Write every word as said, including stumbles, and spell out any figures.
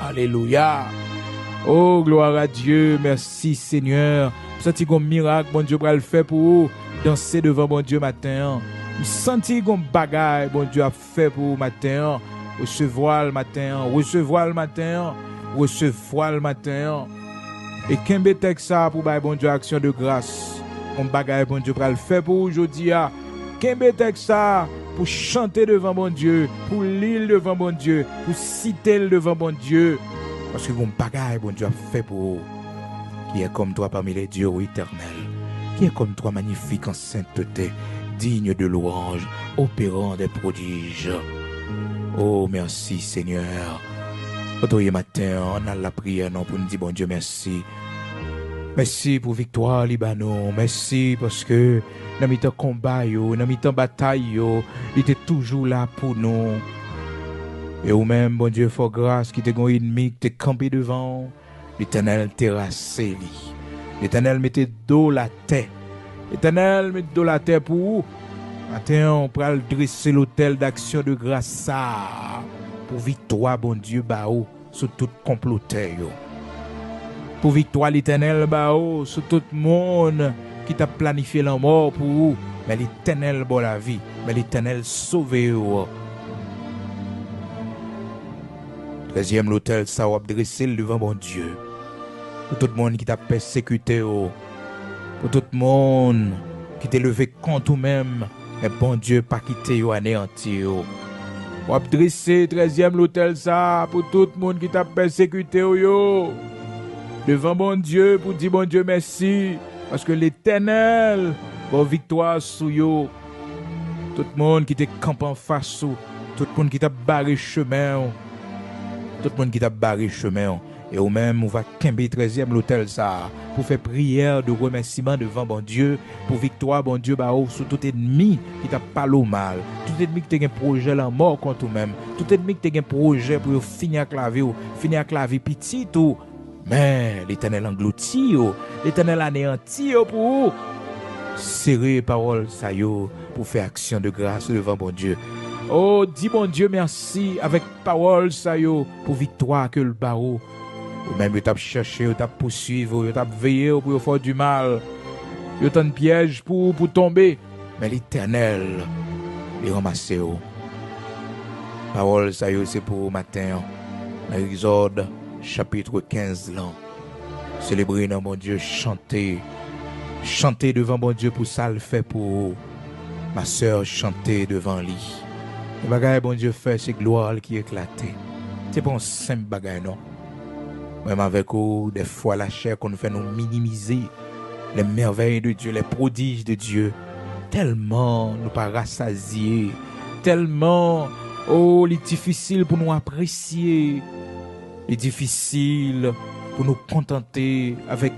Alelouya. Oh, gloire à Dieu. Mèsi, Senyè. M santi gon mirak Bondye pral fè pou ou. Danse devan Bondye maten an. M santi gon bagay Bondye ap fè pou ou maten an. Resevwa l maten an. Resevwa l maten an. Resevwa l maten an. E kenbe tèks sa a pou bay Bondye aksyon de gras. Gon bagay Bondye pral fè pou ou jodi a. Kenbe tèks sa a pou chante devan Bondye, pou li l devan Bondye, pou site l devan Bondye. Paske gon bagay Bondye ap fè pou ou. Qui est comme toi parmi les dieux, ô Éternel? Qui est comme toi, magnifique en sainteté, digne de louange, opérant des prodiges? Oh, mèsi, Senyè. Kote w ye maten an, ann al lapriyè non pou n di Bondye mèsi. Mèsi pou viktwa li ba nou. Mèsi paske nan mitan konba yo, nan mitan batay yo, li te toujou la pou nou. E ou menm, Bondye fè w gras, ki te gon ènmi ki te kanpe devan w, Letènèl terase li. Letènèl mete do l atè. Letènèl met do l atè pou ou. Maten an, ou pral drese lotèl daksyon de gras sa a pou viktwa Bondye ba ou sou tout konplotè yo. Pou viktwa Letènèl ba ou sou tout moun ki t ap planifye lanmò pou ou, men Letènèl ba w lavi, men Letènèl sove w. Trèzyèm lotèl sa w ap drese l devan Bondye. Pou tout moun ki t ap pèsekite w, pou tout moun ki te leve kont ou menm, men Bondye pa kite yo aneyanti w. W ap drese trèzyèm lotèl sa a pou tout moun ki t ap pèsekite w yo devan Bondye, pou di Bondye mèsi, paske Letènèl ba w viktwa sou yo. Tout moun ki te kanpe anfas ou, tout moun ki t ap bare chemen w, tout moun ki t ap bare chemen w, e ou menm, ou va kenbe trèzyèm lotèl sa a pou fè priyè de remèsiman devan Bondye pou viktwa Bondye ba ou sou tout ènmi ki t ap pale w mal, tout ènmi ki te gen pwojè lanmò kont ou menm, tout ènmi ki te gen pwojè pou yo fini ak lavi w, fini ak lavi pitit ou. Men, Letènèl anglouti yo, Letènèl aneyanti yo pou ou. Sere pawòl sa yo pou fè aksyon de gras devan Bondye. O, di Bondye mèsi avèk pawòl sa yo pou viktwa ke l ba ou. Ou menm yo t ap chèche, yo t ap pousuiv ou, yo t ap veye w pou yo fè w di mal. Yo tann pyèj pou ou pou tonbe, men Letènèl, li ranmase w. Pawòl sa yo se pou ou maten an, nan Egzòd chapit kenz lan. Selebre nan Bondye, chante. Chante devan Bondye pou sa l fè pou ou. Ma sè, chante devan li. Yon bagay Bondye fè, se glwa l ki eklate. Se pa yon senp bagay, non. Mwen menm avèk ou, dèfwa lachè konn fè nou minimize les merveilles de Dieu, les prodiges de Dieu. Tèlman nou pa rasazye, tèlman, o, li difisil pou nou apresye, li difisil pou nou kontante avèk